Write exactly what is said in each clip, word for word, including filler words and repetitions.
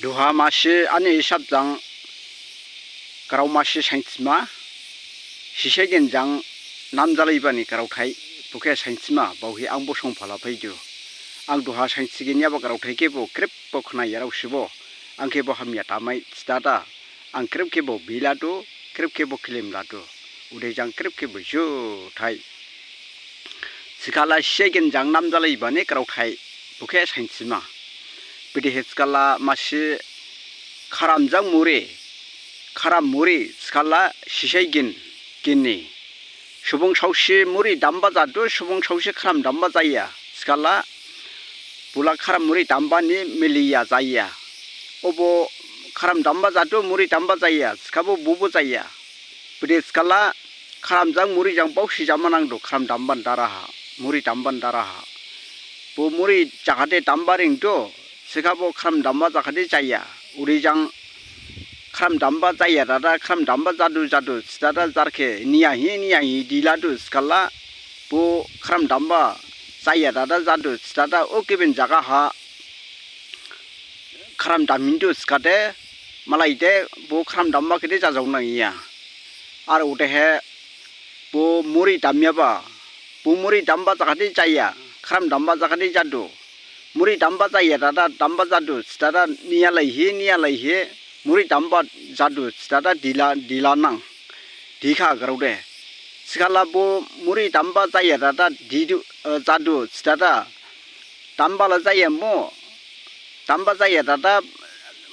Duha masi ani hisab jang grao masi sainthima, sisai gin jang namjalaibani graothai, bokhe sainthima baohi ang bo songphala phaidu. Ang duha sainthi ginyaba graothai khebo khrip bo khnayarao sibo, ang khebo hamya thamai stada, ang khrip khebo biladu, khrip khebo khilim ladu, ode jang khrip khebo juthai. Thikhala sisai gin jang namjalaibani graothai, bokhe sainthima. Bedehe thikhala masi khram jang muri, khram muri thikhala sisai gin, gini. Subung saosi muri damba jadu, subung saosi khram damba jaya. Thikhala bola khram muri dambani miliya jaya. Obo khram damba jadu, muri damba jaya, thikhabo bobo jaya. Bede thikhala khram jang muri jang baosi jama nangdu, khram damban daraha, muri damban daraha. Bo muri jakhade damba ringdu, thikhabo khram damba jakhade jaya. Uri jang khram damba jaya dada, khram damba jadu jadu stada jar khe niyahi niyahi diladu thikhala, bo khram damba jaya dada jadu stada o gibin jagaha khram damhindu thikhade, malaide bo khram damba khede jajao nangya. Ar odehe bo muri damyaba, bo muri damba jakhade jaya, khram damba jakhade jadu. Muri damba jaya dada damba jadu stada niyalaihi niyalaihi muri damba jadu stada dila, dila nang. Dikha graode. Thikhala bo muri damba jaya dada didu, eh, jadu stada damba la jaya mo, damba jaya dada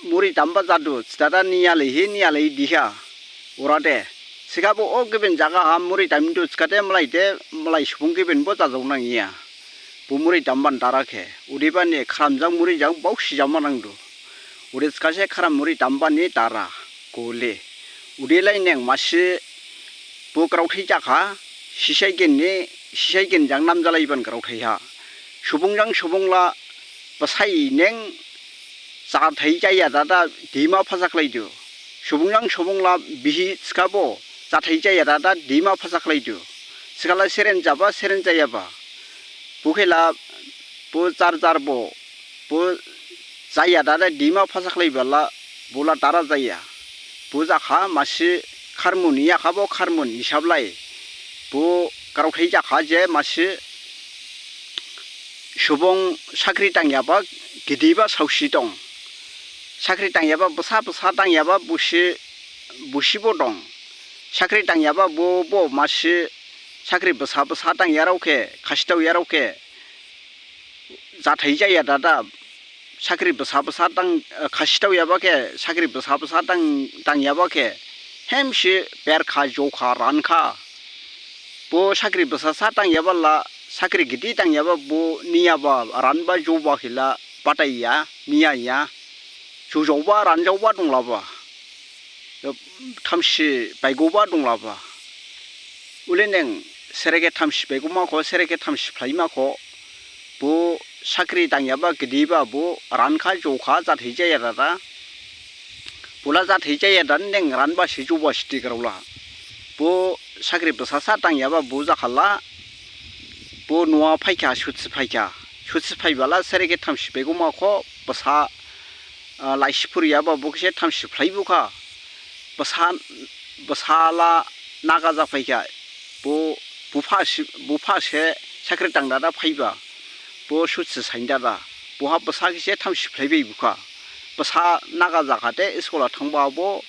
muri damba jadu stada niyalaihi niyalaihi dikha. Orade. Thikhabo o gibin jagaha muri damdu thikhade malaide, malai subung gibin bo jajao nangya. Bo muri damban dara khe. Odebani khram jang muri jang baosi jama nangdu. Ode thikhase khram muri dambani dara. Gole. Odelai neng masi bo graothai jakha, sisai gin ni, sisai gin jang namjalaiban graothai ha. Subung jang subung la basai neng jathai jaya dada dima phasa khlaidu. Subung jang subung la bihi thikhabo jathai jaya dada dima phasa khlaidu. Thikhala seren jaba, seren jayaba. Bo khela bo jar jar bo, bo jaya dada dima phasa khlaibala, bola dara jaya. Bo jakha masi kharmun yakhabo kharmun hisablai. Bo graothai jakha je masi subung sakri dangyaba gidiba saosi dong. Sakri dangyaba basa basa dangyaba busi, busibo dong. Sakri dangyaba bo, bo masi sakri basa basa dangyarao khe, khasithaoyarao khe. Jathai jaya dada, sakri basa basa dang, eh, khasithaoyaba khe, sakri basa basa dang, dangyaba khe, hemsi berkha, jokha, rankha. Bo sakri basa sa dangyaba la, sakri gidi dangyaba bo niyaba, ranba joba khela, bataiya, niyaya. Jojaoba, ranjaoba donglaba. Thamsi baigoba donglaba. Ule neng sere khe thamsi baigoma kho, sere khe thamsi phlaima kho. Bo sakri dangyaba gidiba bo rankha jokha jathai jaya dada. Bola jathai jaya dada neng ranba si joba si digraola. Bo sakri basa sa dangyaba bo jakhala. Bo noha phaikha, suthi phaikha. Suthi phaibala sere khe thamsi baigoma kho, basa, ah, laisi phuriyaba bo khe se thamsi phlaibukha. Basa, basa la naga japhaikha. Bo, bupha si, bupha se sakri dang dada phaiba. Bo suthi sain dada. Boha basa khe se thamsi phlaibaibukha. Basa naga jakhade school ha thangba bo,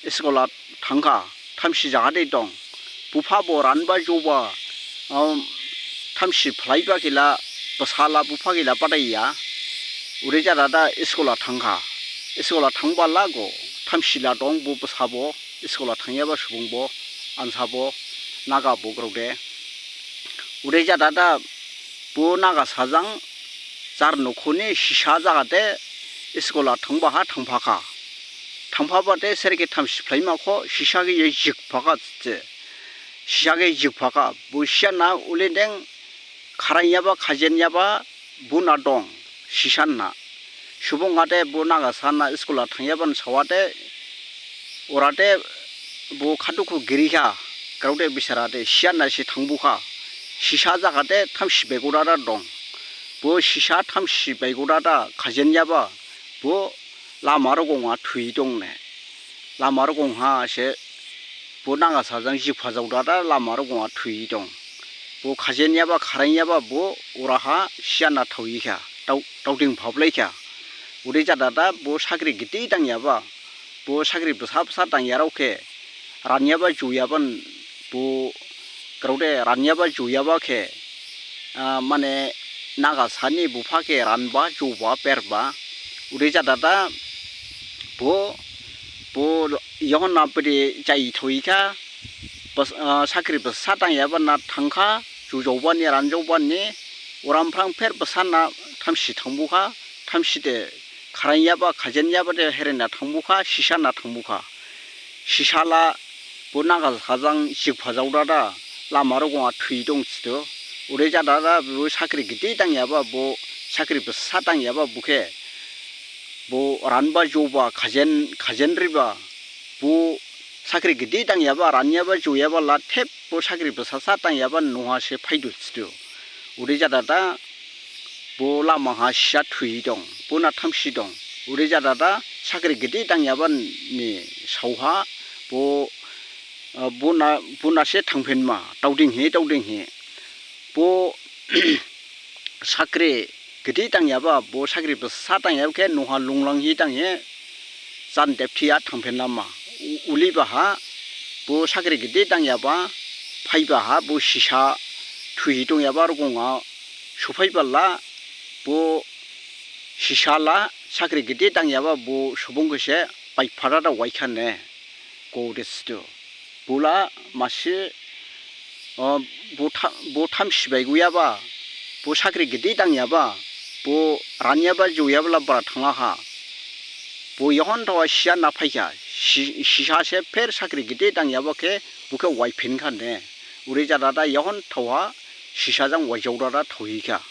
school ha thangkha, thamsi jakhade dong. Bupha bo ranba joba, um, thamsi phlaiba khela, basa la bupha khela bataiya. Ure jadada school ha thangkha. School ha thangbala go, thamsi la dong bo basa bo, school ha thangyaba subung bo, ansa bo, naga bo graode. Ure jadada bo naga sajang, jar nokhoni sisa jakhade, school ha thangbaha thangphakha. Thangphabade sere khe thamsi phlaima kho, sisa khe ye jikphakha je. Sisa khe jikphakha. Bo sisa na ule deng kharaiyaba, khajenyaba, bo na dong. Sisa na. Subung ade bo naga sa na school ha thangyaba ni sawade, orade bo khadukhu girikha. Graode bisarade, sisa na si thangbukha. Sisa jakhade thamsi baigorara dong. Bo sisa thamsi baigorara khajenyaba, bo lama rogong ha thui dong ne. Lama rogong ha se bo nagasa jang jipha jaodada lama rogong ha thui dong. Bo khajenyaba kharaingyaba bo oraha siyana thaoyikha, tao, taoding phablaikha. Ode jadada bo sakri gede dangyaba, bo sakri bsa bsa dangyarao khe, ranyaba juyaba bo, grao de ranyaba juyaba khe, ah, mane nagasa ni bupha khe ranba, joba, perba. Ode jadada bo, bo yahon na bede jai thaoyikha, bas-, ah, sakri bsa dangyaba na thangkha, jujaoba ni, ranjaoba ni, oraha phrang pher bsa na thamsi thangbukha, thamsi de kharangyaba, khajenyaba de herena thangbukha, sisa na thangbukha. Sisa la bo nagasa jang jipha jaodada lama rogong ha thui dong thidu. Ode jadada bo sakri gede dangyaba bo, sakri bsa dangyaba bo khe, bo ranba joba khajen, khajen riba, bo sakri gede dangyaba, ranyaba juyaba la thep bo sakri bsa sa dangyaba noha se phaidu thidu. Ode jadada bo lama ha sisa thui dong, bo na thamsi dong. Ode jadada sakri gede dangyaba ni saoha bo, ah, bo na, bo na se thangphinma, taoding hi, taoding hi. Bo sakri gede dangyaba, bo sakri bsa dangyaba khe noha lunglanghi danghi jan depthi ha thangphinlama. U-, uliba ha bo sakri gede dangyaba phaiba ha bo sisa thui dongyaba rogong ha sophaiba la bo sisa la sakri gede dangyaba bo subung khe se baipha dada waikha ne. Kho de thidu. Bo la masi, o, bo tha-, bo thamsi baiguyaba, bo sakri gede dangyaba, bo ranyaba juyaba la bara thanglaha. Bo yahon thaoha siyana phaikha, si-, sisa se pher sakri gede dangyaba khe, bo khe waiphinkha ne. Ode jadada yahon thaoha sisa jang waijaodada thaohikha.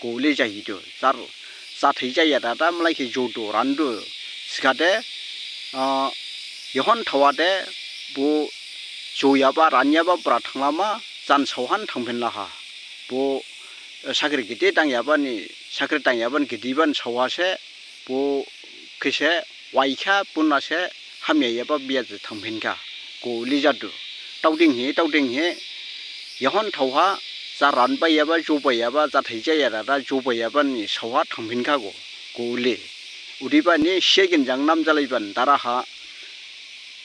Kho le jahidu, jar, jathai jaya dada mlai khe jodu, randu, thikhade, ah, yahon thaoha de, bo joyaba, ranyaba, bara thanglama, jan saohan thangphinlaha. Bo, eh, sakri gede dangyaba ni, sakri dangyaba ni gedeba ni saoha se, bo khe se waikha, bo na se hamyayaba biya je thangphinkha. Kho le jadu. Taoding hi, taoding hi, yahon thaoha, ja ranbaiyaba, jobaiyaba, jathai jaya dada, jobaiyaba ni saoha thangphinkha kho, kho le. Odebani segen jang namjalaiba ni dara ha,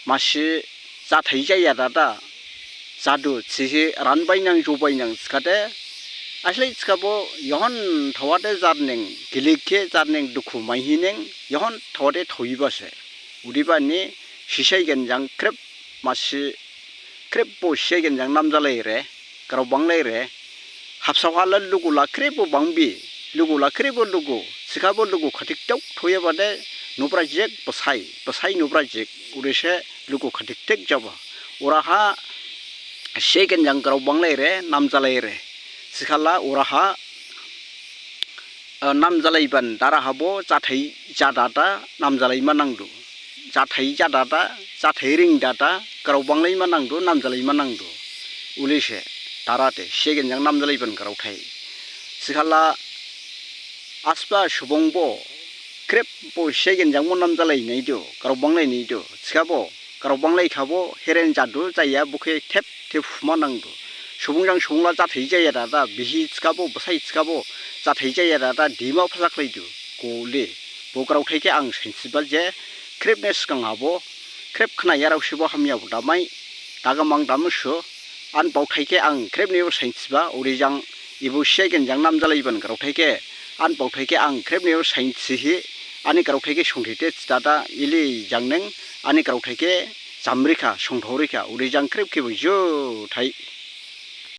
masi jathai jaya dada, jadu thihi ranbainang, jobainang thikhade, aslai thikhabo yahon thaoha de jarning gilik khe, jarning dukhu maihinang, yahon thaoha de thaohiba se. Odebani sisai gen jang khrip masi, khrip bo sisai gen jang namjalai re, grao banglai re. Habsao ha la lugu la khrip bo bangbi, lugu la khrip bo lugu, thikhabo lugu khatik thok thoyaba de, nubra jik basai, basai nubra jik, ode se lugu khatik thik jaba. Oraha segen jang grao banglai re, namjalai re. Thikhala oraha, eh, namjalaiba ni dara habo jathai jadada namjalaima nangdu. Jathai jadada, jathai ringdada, grao banglaima nangdu, namjalaima nangdu. Ule se, dara de, segen jang namjalaiba ni graothai. Thikhala, asba subung bo, khrip bo segen jang bo namjalainaidu, grao banglainaidu. Thikhabo, grao banglaikhabo, heren jadu, jaya, bo khe thep, thep huma nangdu. Subung jang subung la jathai jaya dada, bihi thikhabo, basai thikhabo, jathai jaya dada, dima phasa khlaidu, kho le. Bo graothai khe ang sainthiba je, khrip ne sgang habo, khrip khnayarao sibo hamyabo damai, daga mang damusu, ani baothai khe ang khrip nebo sainthiba, ode jang, ebo segen jang namjalaiba ni graothai khe, ani baothai khe ang khrip nebo sainthihi, ani graothai khe songthide thidada, ili jang neng, ani graothai khe jamrikha, songthaorikha, ode jang khrip khebo juthai.